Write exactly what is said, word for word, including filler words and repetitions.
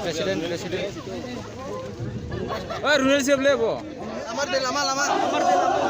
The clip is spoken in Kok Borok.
President, president. Oi, Runel siap le bo. Amar de lama, lama. Amar de lama.